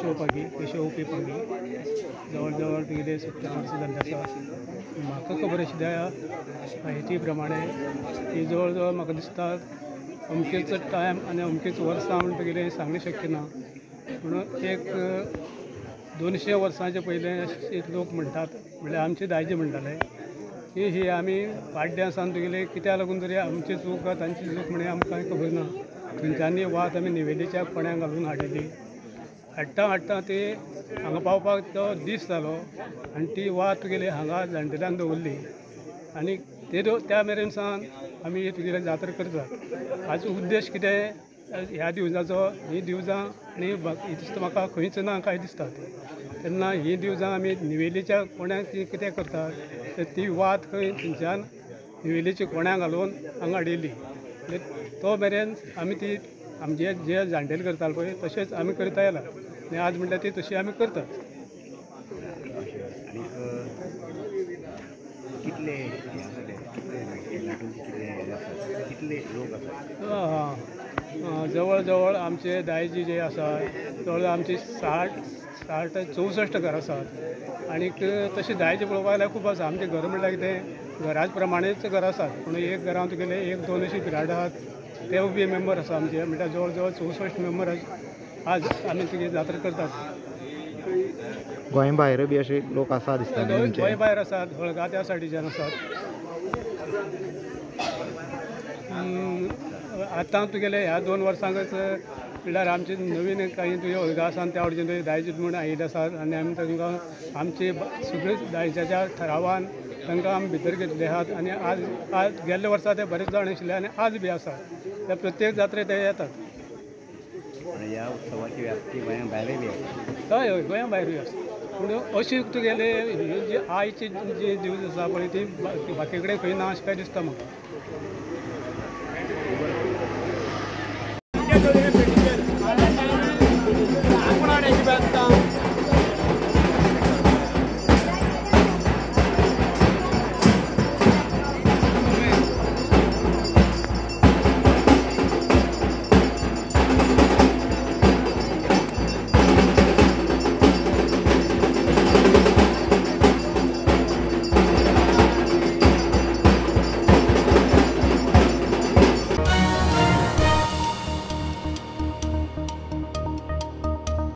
Keshav Pagi, Keshav P Pagi. जवळ जवळ तुगेले 70 वर्सां जाल्ली आसा. म्हाका खबर आशिल्ल्या म्हायती प्रमाणे ती जवळ जवळ म्हाका दिसता अमकेच टायम आनी अमकेच वर्सां म्हण तुगेलें सांगणें शक्य ना, पूण एक 200 वर्सांचे पयलें लोक म्हणटात, म्हणल्यार आमचे दायजे म्हणटाले की ही आमी वाड्यां सावन तुगेले कित्याक लागून तरी आमची चूक तांची चूक म्हण आमकां खबर ना, थंयच्यांनी वात आमी निवेलीच्या कोण्याक घालून हाडिल्ली. हाडटा हाडटा ती हांगा पावपाक तो दीस जालो आनी ती वात तुगेली हांगा जाणटेल्यान दवरली आनी ते त्या मेरेन सावन आमी ही तुगेली जात्रा करतात. हाचो उद्देश कितें ह्या दिवजाचो, ही दिवजां आनी दिसता म्हाका खंयच ना काय दिसतात. तेन्ना ही दिवजां आमी निवेलीच्या कोण्याक ती कितें करतात तर ती वात खंय थंयच्यान निवेलीच्या कोण्याक घालून हांगा हाडिल्ली. तो मेरेन आमी ती आमचे जे जाणटेले करताले पळय तशेंच आमी करता आयला आनी आज म्हणल्यार ती तशी आमी करतात. जवळ जवळ आमचे दायजी जे आसा जवळ आमचे 60 64 घर आसात आनीक तशें दायजे पळोवपाक जाल्यार खूब आसा. आमचें घर म्हणल्यार कितें घराच प्रमाणेच घर आसात, पूण एक घरांत तुगेले 1-2 अशीं बिराडां आहात, ते बी मेंबर आसा आमचे, म्हणल्यार जवळ जवळ 64 मेंबर आज आमी तुगे जात्रा करतात. गोंय भायर बी अशे लोक आसा दिसता? गोंय भायर आसात, हळगा त्या सायडीच्यान आसात. आतां तुगेले ह्या 2 वर्सांकच म्हणल्यार आमचे नवीन काही तुजे हळगा आसा त्या वटेन दायज म्हूण आयिल्ले आसात आनी आमी तांकां आमचे सगळे दायजाच्या ठरावान तांकां आमी भितर घेतले आहात आनी आज आज गेल्ले वर्सा ते बरेच जाण आशिल्ले आनी आज बी आसात. ते प्रत्येक जात्रेक ते येतात. ह्या उत्सवाची व्याप्ती गोंया भायरूय बी आसा? हय हय, गोंया भायरूय आसा, पूण अशी तुगेले ही जी आयची जी दिवज आसा पळय ती बाकी कडेन खंय ना अशें काय दिसता म्हाका.